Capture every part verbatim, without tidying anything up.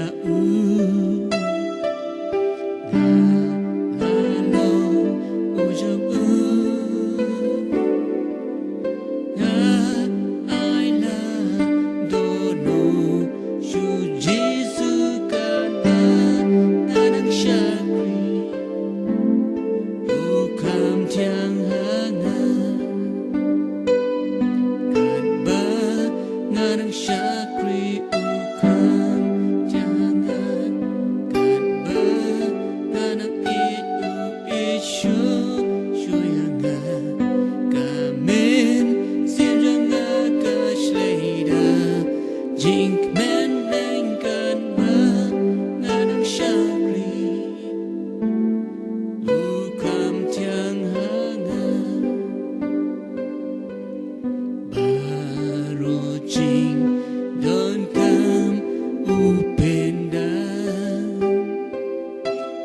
Nga long u jong u. Nga ai lad dohnud sha u Jisu, katba nga dang shakri. U kham thiang ha nga. Katba nga dang shakri, u kham thiang ha nga. Katba nga dang ïeit, u ïeit shuh shuh ïa nga. Ka mynsiem jong nga ka shlei da jingkmen bneng, katba nga dang shakri, u kham thiang ha nga. Baroh jingdonkam u pynda.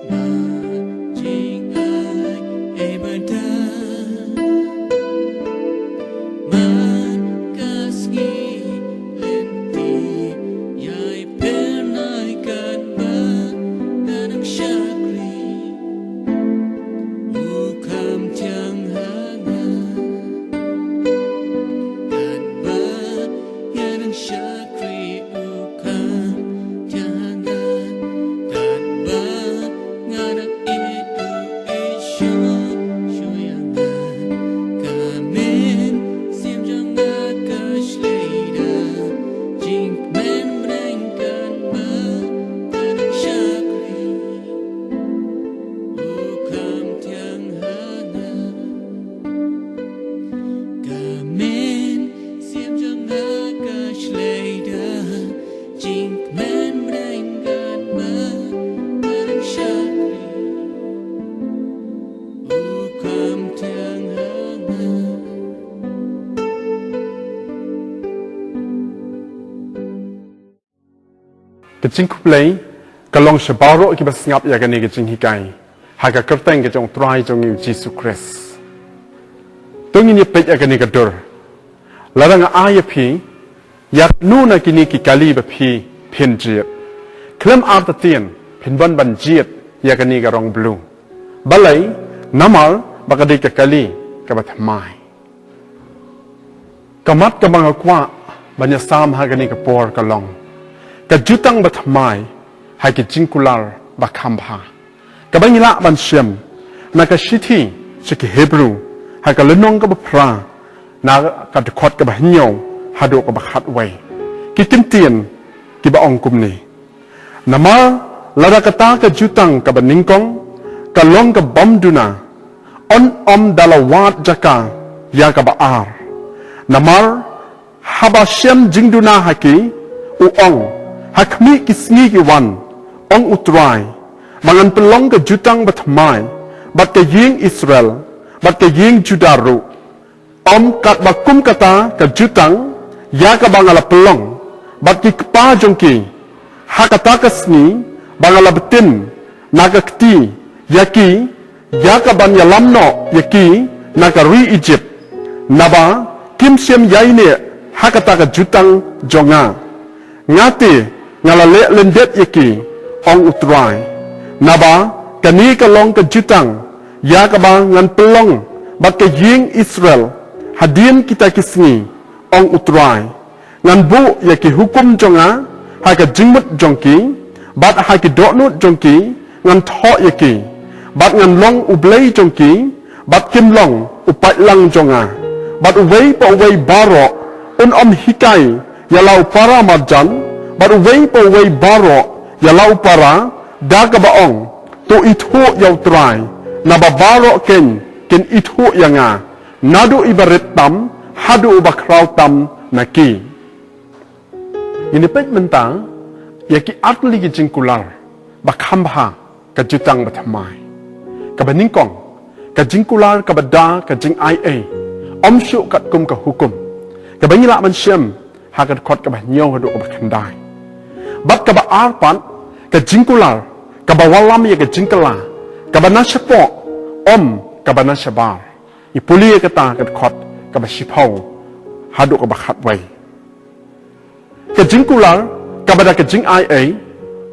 Bad jingai ei ba da man ka sngi lynti, ïai pynïaid katba nga dang shakri. U kham thiang ha nga. Katba nga dang shakri, u kham thiang ha nga. Katba nga dang ïeit, u ïeit shuh shuh ïa nga. Ka mynsiem jong nga ka shlei da jingkmen bneng, katba nga dang shakri, u kham thiang ha nga. Ka mynsiem jong nga ka shlei da jingkmen bneng, katba nga dang shakri, u kham thiang ha nga. Ka jingkhublei ka long sha baroh kiba sngap ïa kane ka jinghikai ha ka kyrteng ka jong U Trai jong ngi U Jisu Khrist. To ngin ïa peit ïa kane ka dur. Lada nga ai ïa phi ïa kano na kine ki kali ba phi phin jied, khlem artatien phin wan ban jied ïa kane ka rong blue. Balei? Namar ba ka dei ka kali kaba thymmai. Ka mat kaba nga kwah ban ïasam ha kane ka por ka long ka jutang ba thymmai ha ki jingkular ba kham bha. Kaba ngi lah ban shem na ka shithi sha ki Hebru ha ka lynnong kaba phra, na ka dkhot kaba hynñiew haduh kaba khatwei, ki kyntien kiba ong kumne. Namar lada kata ka jutang kaba nyngkong ka long ka bym duna, yn ym da la wad jaka ïa kaba ar. Namar haba shem jingduna ha ki, u ong, ha khmih ki sngi ki wan, ong U Trai, ba ngan pynlong ka jutang ba thymmai bad ka ïing Israel bad ka ïing Judah ruh. Ym katba kum kata ka jutang ïa kaba nga la pynlong bad ki kpa jong ki ha kata ka sngi ba nga la btin na ka kti ïa ki, ïa ka ban ïalam noh ïa ki na ka ri Ijipt, naba kim shym ïaineh ha kata ka jutang jong nga. Nga te nga la leh lyndet ïa ki, ong U Trai. Naba kane ka long ka jutang ïa kaba ngan pynlong bad ka ïing Israel hadien kita ki sngi, ong U Trai. Ngan buh ïa ki hukum jong nga ha ka jingmut jong ki, bad ha ki dohnud jong ki ngan thoh ïa ki, bad ngan long U Blei jong ki, bad kim long u paidlang jong nga. Bad uwei pa uwei baroh un ym hikai ïa la u para marjan, bad uwei pa uwei baroh ïa la u para, da kaba ong, to ithuh ïa U Trai, naba baroh kein kin ithuh ïa nga, naduh iba rit tam haduh uba khraw tam na ki. Ngin ïa peit mynta ïa ki artylli ki jingkular ba kham bha ka jutang ba thymmai. Kaba nyngkong, ka jingkular kaba da ka jingai ei, ym shuh katkum ka hukum. Kaba ngi lah ban shem ha ka dkhot kaba hynñiew haduh kaba khyndai. Bad kaba ar pat, ka jingkular kaba wallam ïa ka jingkylla, kaba na shapoh, ym kaba na shabar. Ngi pule ïa kata ka dkhot kaba shiphew haduh kaba khatwei. Ka jingkular kaba da ka jingai ei,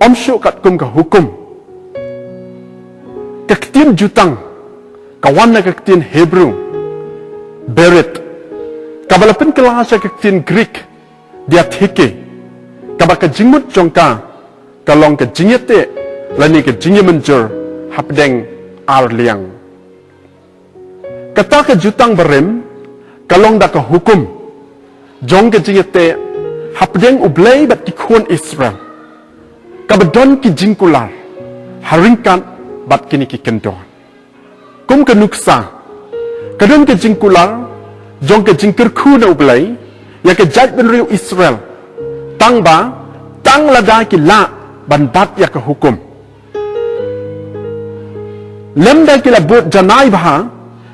Ym shuh katkum ka hukum. Ka ktien jutang ka wan na ka ktien Hebrew, berit, kaba la pynkylla sha ka ktien Greek, diatheke, kaba ka jingmut jong ka ka long ka jingïateh lane ka jingïamynjur hapdeng ar liang. Kata ka jutang barim ka long da ka hukum jong ka jingïateh hapdeng U Blei bad ki khun Israel, kaba don ki jingkular ha ryngkat bad kine ki kyndon. Kum ka nuksa, ka don ka jingkular jong ka jingkyrkhu na U Blei ïa ka jaitbynriew Israel, tangba tang lada ki lah ban bat ïa ka hukum, lymda ki la bud janai bha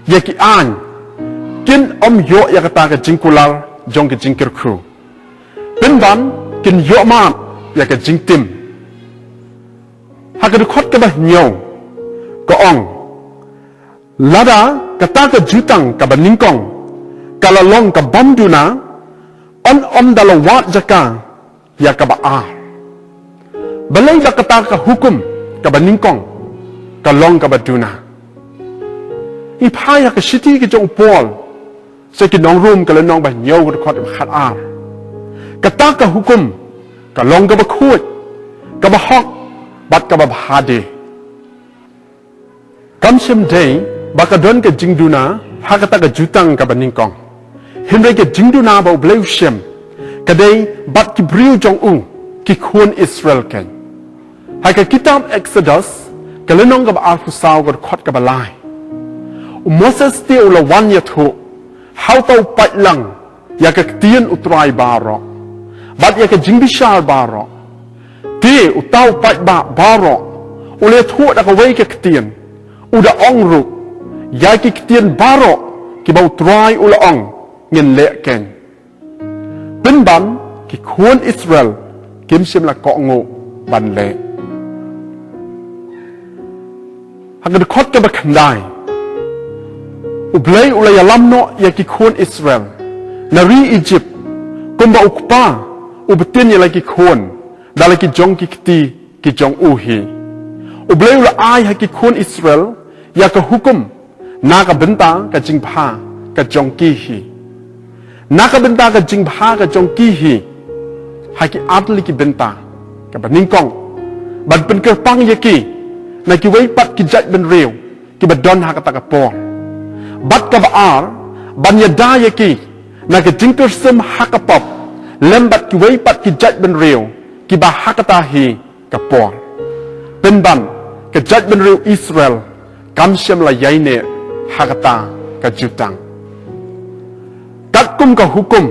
ïa ki aiñ, kin ym ïoh ïa kata ka jingkular jong ka jingkyrkhu. Pynban kin ïohmad ïa ka jingtim. Ha ka dkhot kaba hynñiew ka ong, lada kata ka jutang kaba nyngkong ka la long ka bym duna, yn ym da la wad jaka ïa kaba ar. Balei ba kata ka hukum kaba nyngkong ka long kaba duna? Ngi phai ha ka shithi ka jong u Paul sha ki nong Rom, ka lynnong ba hynñiew, ka dkhot ba khatar. Kata ka hukum ka long kaba khuid, kaba hok bad kaba bha de. Kam shym dei ba ka don ka jingduna ha kata ka jutang kaba nyngkong. Hynrei ka jingduna ba U Blei u shem ka dei bad ki briew jong u, ki khun Israel keiñ. Ha ka kitab Exodus, ka lynnong kaba arphew saw, ka dkhot kaba lai, u Moses te u la wan ïathuh ha uta u paidlang ïa ka ktien U Trai baroh bad ïa ka jingbishar baroh. Te uta u paidbah baroh u la ïathuh da kawei ka ktien, u da ong ruh, ïa ki ktien baroh kiba U Trai u la ong, ngin leh keiñ. Pynban ki khun Israel kim shym la kohnguh ban leh. Ha ka dkhot kaba khyndai, U Blei u la ïalam noh ïa ki khun Israel na ri Ijipt, kumba u kpa u btin ïa la ki khun da la ki jong ki kti ki jong u hi. U Blei u la ai ha ki khun Israel ïa ka hukum na ka bynta ka jingbha ka jong ki hi. Na ka bynta ka jingbha ka jong ki hi, ha ki ar tylli ki bynta. Kaba nyngkong, ban pynkyrpang ïa ki na kiwei pat ki jaitbynriew kiba don ha kata ka por. Bad kaba ar, ban ïada ïa ki na ka jingkyrshem ha ka pop lem bad kiwei pat ki jaitbynriew kiba ha kata hi ka por. Pynban ka jaitbynriew Israel kam shym la ïaineh ha kata ka jutang. Katkum ka hukum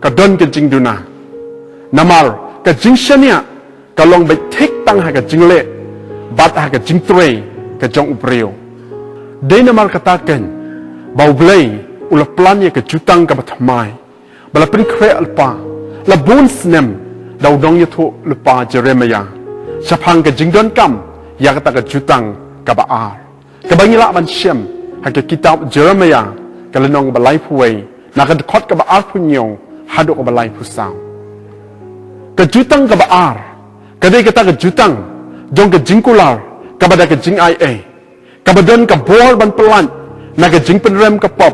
ka don ka jingduna, namar ka jingshaniah ka long beit thik tang ha ka jingleh bad ha ka jingtrei ka jong u briew. Dei namar kata keiñ ba U Blei u la plan ïa ka jutang kaba thymmai ba la pynkhreh lypa la bun snem da u nongïathuhlypa Jeremiah shaphang ka jingdonkam ïa kata ka jutang kaba ar, kaba ngi lah ban shem ha ka kitab Jeremiah, ka lynnong ba laiphew wei, na ka dkhot kaba arphew hynñiew haduh kaba laiphew saw. Ka jutang kaba ar ka dei kata ka jutang jong ka jingkular kaba da ka jingaiei, kaba don ka bor ban pyllait na ka jingpynrem ka pop,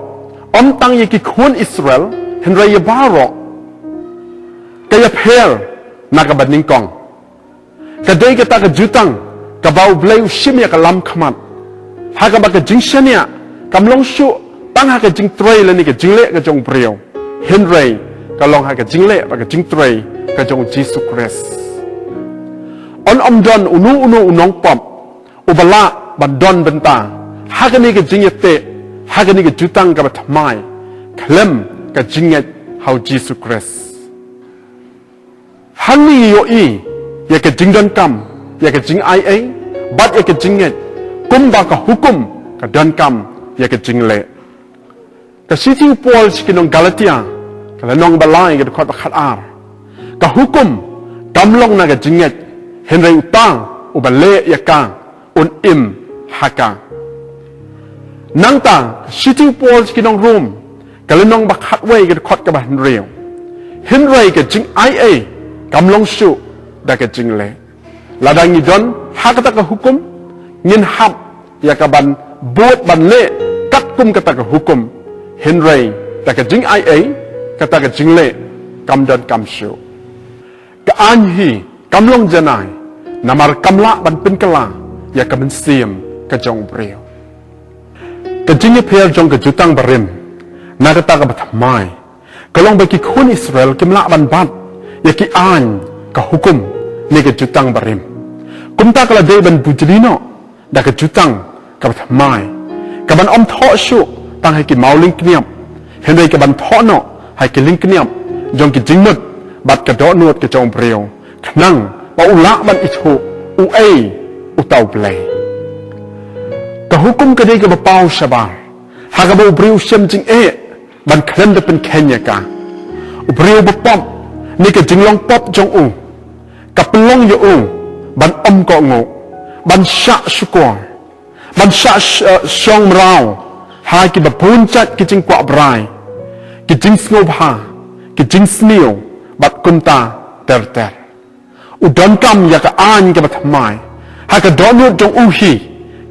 ym tang ïa ki khun Israel hynrei ïa baroh. Ka ïapher na kaba nyngkong. Ka dei kata ka jutang kaba U Blei u shim ïa ka lam khmat, ha kaba ka jingshaniah kam long shuh tang ha ka jingtrei lane ka jingleh ka jong u briew, hynrei ka long ha ka jingleh bad ka jingtrei ka jong U Jisu Khrist. Yn ym don uno uno u nongpop uba lah ban don bynta ha kane ka jingïateh, ha kane ka jutang kaba thymmai, khlem ka jingngeit ha U Jisu Khrist. Hangne ngi ïohi ïa ka jingdonkam ïa ka jingaiei bad ïa ka jingngeit, kumba ka hukum ka donkam ïa ka jingleh. Ka shithi u Paul sha ki nong Galatia, ka lynnong ba lai, ka dkhot ba khatar. Ka hukum kam long na ka jingngeit, hynrei uta uba leh ïa ka un im ha ka. Nangta ka shithi u Paul sha ki nong Rom, ka lynnong ba khatwei, ka dkhot kaba hynriew. Hynrei ka jingaiei kam long shuh da ka jingleh. Lada ngi don ha kata ka hukum, ngin hap ïa ka ban bud ban leh katkum kata ka hukum. Hynrei da ka jingai ei, kata ka jingleh kam don kam shuh. Ka aiñ hi kam long janai, namar kam lah ban pynkylla ïa ka mynsiem ka jong u briew. Ka jingïapher jong ka jutang barim na kata kaba thymmai ka long ba ki khun Israel kim lah ban bat ïa ki aiñ, ka hukum ne ka jutang barim. Kumta ka la dei ban bujli noh da ka jutang kaba thymmai, ka ban ym thoh shuh tang ha ki maw lyngkniap, hynrei ka ban thoh noh ha ki lyngkniap jong ki jingmut bad ka dohnud ka jong u briew, khnang ba u lah ban ithuh uei uta u Blei. Ka hukum ka dei kaba paw shabar, ha kaba u briew u shem jingeh ban khlem da pynkheiñ ïa ka. U briew ba pop ne ka jinglong pop jong u ka pynlong ïa u ban ym kohnguh, ban shah shukor, ban shah sh-, eh, shong mraw ha kiba bun jait ki jingkwah brai, ki jingsngewbha, ki jingsniew bad kumta ter ter. U donkam ïa ka aiñ kaba thymmai ha ka dohnud jong u hi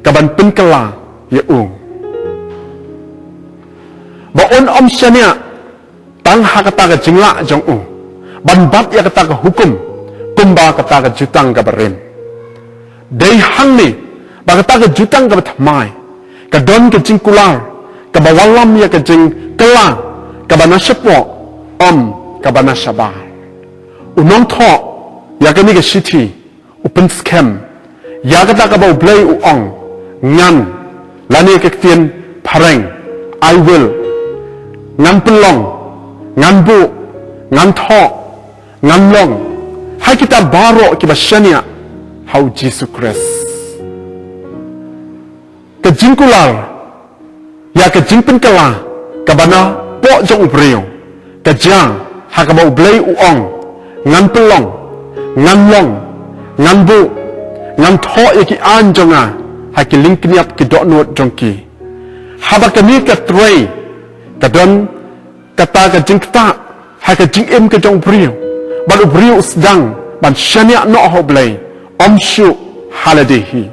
ka ban pynkylla ïa u, ba un ym shaniah tang ha kata ka jinglah jong u ban bat ïa kata ka hukum kumba kata ka jutang kaba rim. Dei hangne ba kata ka jutang kaba thymmai ka don ka jingkular kaba wallam ïa ka jingkylla kaba na shapoh, ym kaba na shabar. U nongthoh ïa kane ka shithi u pynskhem ïa kata kaba u Blei u ong, ngan, lane ka ktien phareng, I will, ngan pynlong, ngan buh, ngan thoh, ngan long ha kita baroh kiba shaniah ha u Jisu Khrist. Ka jingkular ïa ka jingpynkylla kaba na poh jong u briew ka jia ha kaba u Blei u ong, ngan pynlong, ngan long, ngan buh, ngan thoh ïa ki aiñ jong nga ha ki lyngkniap ki dohnud jong ki. Haba kane ka trei ka don kata ka jingktah ha ka jingim ka jong u briew, bad u briew u sdang ban shaniah noh ha u Blei, ym shuh ha lade hi.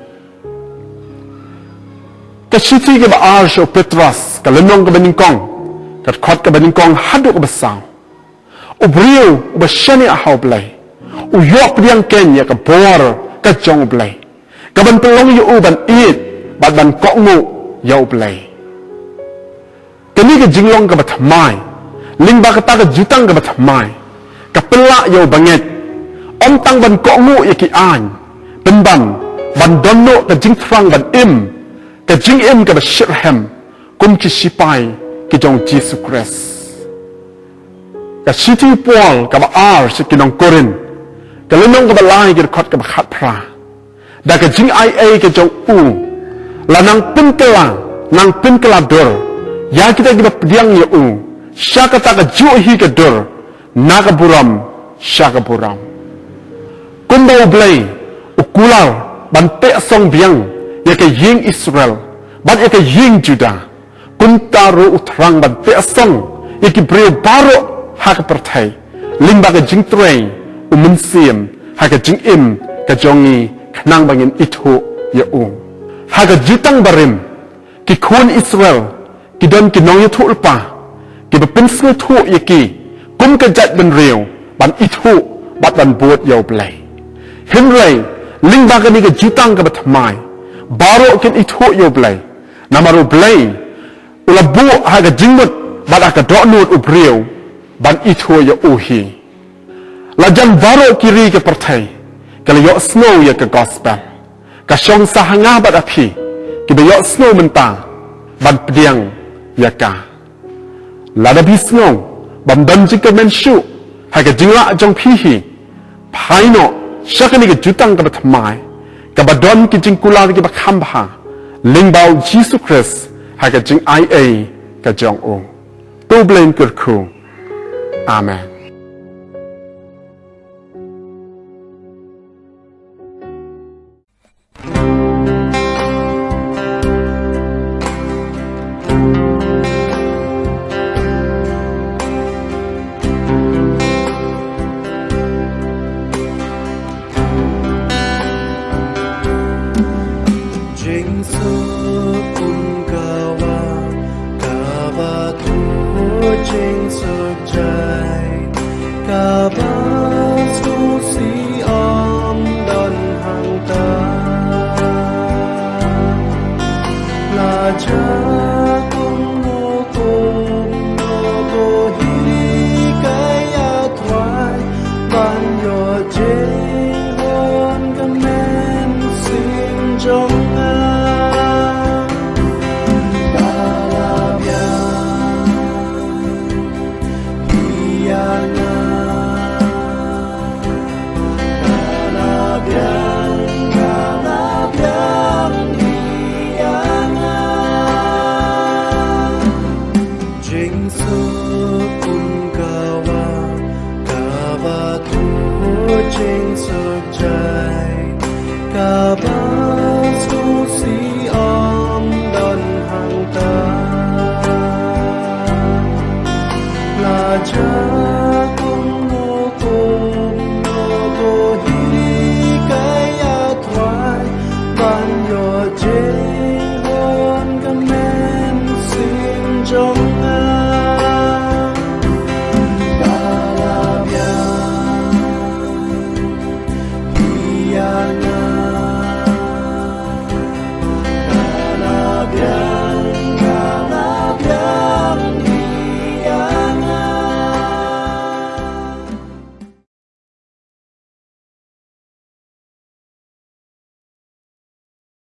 Ka shithi kaba ar sha u Petros, ka lynnong kaba nyngkong, ka dkhot kaba nyngkong haduh kaba saw. U briew uba shaniah ha u Blei u ïoh pdiang keiñ ïa ka bor ka jong u Blei, ka ban pynlong ïa u ban ïeit bad ban kohnguh ïa u Blei. Kane ka jinglong kaba thymmai lyngba kata ka jutang kaba thymmai ka pynlah ïa u bangeit ym tang ban kohnguh ïa ki aiñ, pynban ban don noh ka jingthrang ban im, ka jingim kaba shitrhem kum ki sipai ki jong u Jisu Khrist. Ka shithi u Paul kaba ar sha ki nong Korinth, ka lynnong kaba lai, ka dkhot kaba khatphra. Da ka jingai ei ka jong u la nang pynkylla, nang pynkylla dur ïa kita kiba pdiang ïa u sha kata kajuh hi ka dur, na ka burom sha ka burom. Kumba u Blei u kular ban pynshong biang ïa ka ïing Israel bad ïa ka ïing Judah, kumta ruh u thrang ban pynshong ïa ki briew baroh ha ka pyrthei lyngba ka jingtrei u Mynsiem ha ka jingim ka jong ngi, khnang ba ngin ithuh ïa u. Ha ka jutang barim, ki khun Israel ki don ki nongïathuhlypa kiba pynsngewthuh ïa ki kum ka jaitbynriew ban ithuh bad ban bud ïa u Blei. Hynrei lyngba kane ka jutang kaba thymmai, baroh kin ithuh ïa u Blei, namar u Blei u la buh ha ka jingmut bad ha ka dohnud u briew ban ithuh ïa u hi. La jan baroh ki ri ka pyrthei ki la ïohsngew ïa ka gospel. Ka shong sa ha nga bad ha phi kiba ïohsngew mynta ban pdiang ïa ka. Lada phi sngew bym don jingkyrmen shuh ha ka jinglah jong phi hi, phai noh sha kane ka jutang kaba thymmai kaba don ki jingkular kiba kham bha lyngba u Jisu Khrist ha ka jingai ei ka jong u. To u Blei un kyrkhu. Amen.